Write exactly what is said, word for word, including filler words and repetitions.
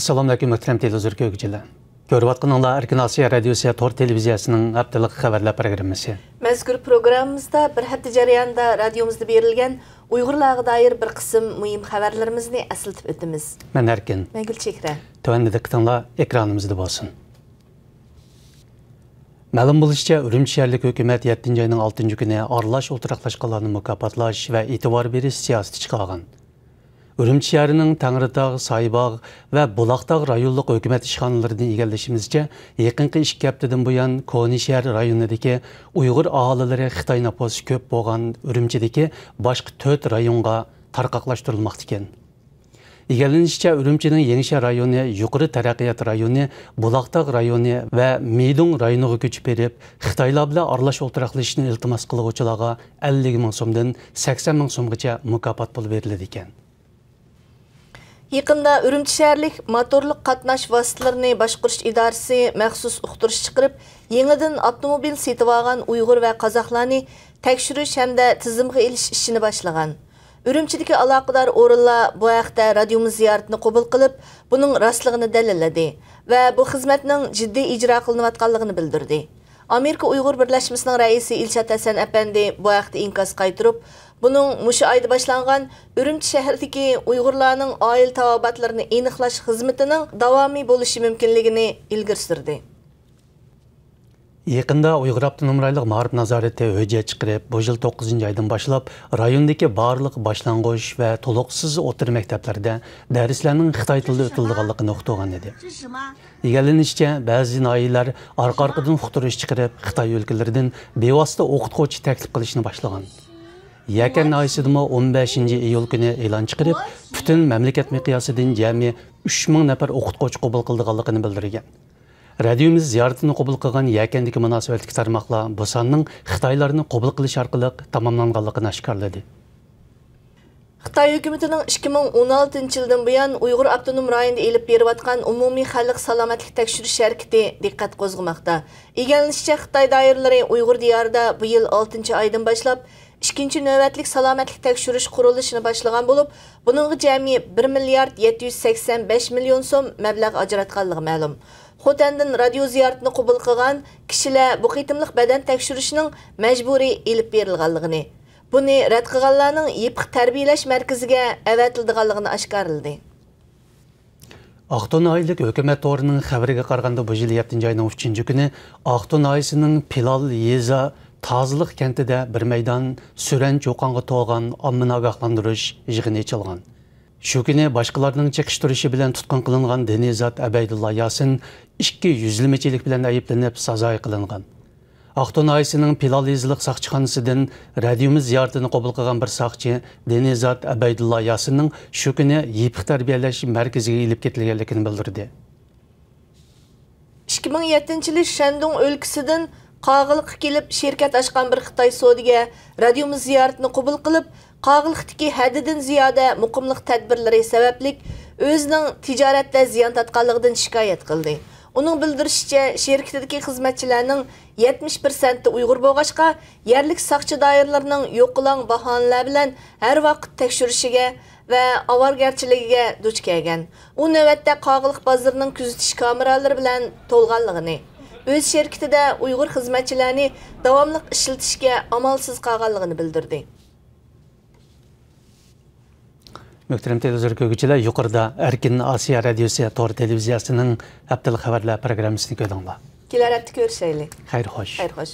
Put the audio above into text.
ئەسسالامۇئەلەيكۇم، مۆھتەرەم تېلېۋىزور كۆرگۈچىلەر. كۆرۈۋاتقىنىڭلار ئەركىن ئاسىيا رادىيوسى تور تېلېۋىزىيەسىنىڭ ھەپتىلىك خەۋەرلەر پروگراممىسى. مەزكۇر پروگراممىمىزدا بىر ھەپتە جەريانىدا رادىيومىزدا بېرىلگەن ئۇيغۇرلارغا دائىر بىر قىسىم مۇھىم خەۋەرلىرىمىزنى ئەسلىتىپ ئۆتىمىز. مەن ئەركىن. مەن گۈلچېھرە. تۆۋەندە دىققىتىڭلار ئېكرانىمىزدا بولسۇن. مەلۇم بولۇشىچە، ئۈرۈمچى شەھەرلىك ھۆكۈمەت يەتتىنچى ئاينىڭ ئالتىنچى كۈنى ئارىلاش ئولتۇراقلاشقانلارنى مۇكاپاتلاش ۋە ئېتىبار بېرىش سىياسىتى چىقارغان. ئۈرۈمچى شەھىرىنىڭ تەڭرىتاغ، سايباغ ۋە بۇلاقتاغ رايونلۇق ھۆكۈمەت ئىشخانىلىرىدىن ئىگىلىشىمىزچە، يېقىنقى ئىككى ھەپتىدىن بۇيان كونىشەھەر رايونىدىكى ئۇيغۇر ئاھالىلىرى خىتاي نوپۇسى كۆپ بولغان ئۈرۈمچىدىكى باشقا تۆت رايونغا تارقاقلاشتۇرۇلماقتا ئىكەن. ئىگىلىنىشىچە، ئۈرۈمچىنىڭ يېڭىشەھەر رايونى، يۇقىرى تەرەققىيات رايونى، بۇلاقتاغ رايونى ۋە مىدۇڭ رايونىغا كۆچۈپ بېرىپ، خىتايلار بىلەن ئارىلاش ئولتۇراقلىشىشنى ئىلتىماس قىلغۇچىلارغا ئەللىك مىڭ سومدىن سەكسەن مىڭ سومغىچە مۇكاپات پۇلى بېرىلىدىكەن. يېقىندا ئۈرۈمچى شەھەرلىك موتورلۇق قاتناش ۋاسىتىلىرىنى باشقۇرۇش ئىدارىسى مەخسۇس ئۇقتۇرۇش چىقىرىپ، يېڭىدىن ئاپتوموبىل سېتىۋالغان ئۇيغۇر ۋە قازاقلارنى تەكشۈرۈش ھەمدە تىزىمغا ئېلىش ئىشىنى باشلىغان. ئۈرۈمچىدىكى ئالاقىدار ئورۇنلار بۇ ھەقتە رادىيومىز زىيارىتىنى قوبۇل قىلىپ، بۇنىڭ راستلىقىنى دەلىللىدى ۋە بۇ خىزمەتنىڭ جىددىي ئىجرا قىلىنىۋاتقانلىقىنى بىلدۈردى. ئامېرىكا ئۇيغۇر بىرلەشمىسىنىڭ رەئىسى ئىلشات ھەسەن ئەپەندى بۇ ھەقتە ئىنكاس قايتۇرۇپ، بۇنىڭ مۇشۇ ئايدا باشلانغان ئۈرۈمچى شەھىرىدىكى ئۇيغۇرلارنىڭ ئائىلە تاۋابىئاتلىرىنى ئېنىقلاش خىزمىتىنىڭ داۋامىي بولۇشى مۇمكىنلىكىنى ئىلگىرى سۈردى. يېقىندا ئۇيغۇر ئاپتونوم رايونلۇق مائارىپ نازارىتى ھۆججەت چىقىرىپ، بۇ يىل توققۇزىنچى ئايدىن باشلاپ رايوندىكى بارلىق باشلانغۇچ ۋە تولۇقسىز ئوتتۇرا مەكتەپلەردە دەرسلەرنىڭ خىتاي تىلىدا ئۆتۈلىدىغانلىقىنى ئۇقتۇرغان ئىدى. ئىگىلىنىشىچە، بەزى ناھىيەلەر ئارقا-ئارقىدىن ئۇقتۇرۇش چىقىرىپ، خىتاي ئۆلكىلىرىدىن بىۋاسىتە ئوقۇتقۇچى تەكلىپ قىلىشنى باشلىغان. يەكەن ناھىيەسىدىمۇ ئون بەشىنچى ئىيۇل كۈنى ئېلان چىقىرىپ، پۈتۈن مەملىكەت مىقياسىدىن جەمئىي ئۈچ مىڭ نەپەر ئوقۇتقۇچى قوبۇل قىلىدىغانلىقىنى بىلدۈرگەن. رادىيومىز زىيارىتىنى قوبۇل قىلغان يەكەندىكى مۇناسىۋەتلىك تارماقلار بۇ ساننىڭ خىتايلارنى قوبۇل قىلىش ئارقىلىق تاماملانغانلىقىنى ئاشكارىلىدى. خىتاي ھۆكۈمىتىنىڭ ئىككى مىڭ ئون ئالتىنچى يىلدىن بۇيان ئۇيغۇر ئاپتونوم رايونىدا ئېلىپ بېرىۋاتقان ئومۇمىي خەلق سالامەتلىك تەكشۈرۈش ھەرىكىتى دىققەت قوزغىماقتا. ئىگىلىنىشىچە، خىتاي دائىرىلىرى ئۇيغۇر دىيارىدا بۇ يىل ئالتىنچى ئايدىن باشلاپ ئىككىنچى نۆۋەتلىك سالامەتلىك تەكشۈرۈش قۇرۇلۇشىنى باشلىغان بولۇپ، بۇنىڭغا جەمئىي بىر مىليارد يەتتە يۈز سەكسەن بەش مىليون سوم مەبلەغ ئاجراتقانلىقى مەلۇم. خوتەندىن رادىيو زىيارىتىنى قوبۇل قىلغان كىشىلەر بۇ قېتىملىق بەدەن تەكشۈرۈشىنىڭ مەجبۇرىي ئېلىپ بېرىلغانلىقىنى، بۇنى رەت قىلغانلارنىڭ يېپىق تەربىيەلەش مەركىزىگە ئەۋەتىلىدىغانلىقىنى ئاشكارىلىدى. ئاقتۇ ناھىيەلىك ھۆكۈمەت تورىنىڭ خەۋىرىگە قارىغاندا، بۇ يىل يەتتىنچى ئاينىڭ ئۈچىنچى كۈنى ئاقتۇ ناھىيەسىنىڭ پىلال يېزا تازىلىق كەنتىدە بىر مەيدان سۈرەن چۇقانغا تولغان ئاممىنى ئاگاھلاندۇرۇش يىغىنى ئېچىلغان. شۇ كۈنى باشقىلارنىڭ چېقىشتۇرۇشى بىلەن تۇتقۇن قىلىنغان دىنىزات ئەبەيدۇللا ياسىن ئىككى يۈزلىمىچىلىك بىلەن ئەيىبلىنىپ سازايى قىلىنغان. ئاقتۇ ناھىيەسىنىڭ پىلال يېزىلىق ساقچىخانىسىدىن رادىيومىز زىيارىتىنى قوبۇل قىلغان بىر ساقچى دىنىزات ئەبەيدۇللا ياسىننىڭ شۇ كۈنى يېپىق تەربىيەلەش مەركىزىگە ئېلىپ كېتىلگەنلىكىنى بىلدۈردى. ئىككى مىڭ يەتتىنچى يىلى شەندۇڭ ئۆلكىسىدىن قاغىلىققا كېلىپ شىركەت ئاچقان بىر خىتاي سودىگەر رادىيومىز زىيارىتىنى قوبۇل قىلىپ، قاغىلىقتىكى ھەددىدىن زىيادە مۇقىملىق تەدبىرلىرى سەۋەبلىك ئۆزىنىڭ تىجارەتتە زىيان تارتقانلىقىدىن شىكايەت قىلدى. ئۇنىڭ بىلدۈرۈشىچە، شىركىتىدىكى خىزمەتچىلەرنىڭ يەتمىش پىرسەنتى ئۇيغۇر بولغاچقا، يەرلىك ساقچى دائىرىلىرىنىڭ يوقىلاڭ باھانىلەر بىلەن ھەر ۋاقىت تەكشۈرۈشىگە ۋە ئاۋارىگەرچىلىكىگە دۇچ كەلگەن. ئۇ نۆۋەتتە قاغىلىق بازىرىنىڭ كۆزىتىش كامېرالىرى بىلەن تولغانلىقىنى، ئۆز شىركىتىدە ئۇيغۇر خىزمەتچىلەرنى داۋاملىق ئىشلىتىشكە ئامالسىز قالغانلىقىنى بىلدۈردى. مۆھتەرەم تېلېۋىزور كۆرگۈچىلەر، يۇقىرىدا ئەركىن ئاسىيا رادىيوسى تور تېلېۋىزىيەسىنىڭ ھەپتىلىك خەۋەرلەر پروگراممىسىنى كۆردۈڭلار. كېلەر ھەپتە كۆرۈشەيلى. خەير خوش. خەير خوش.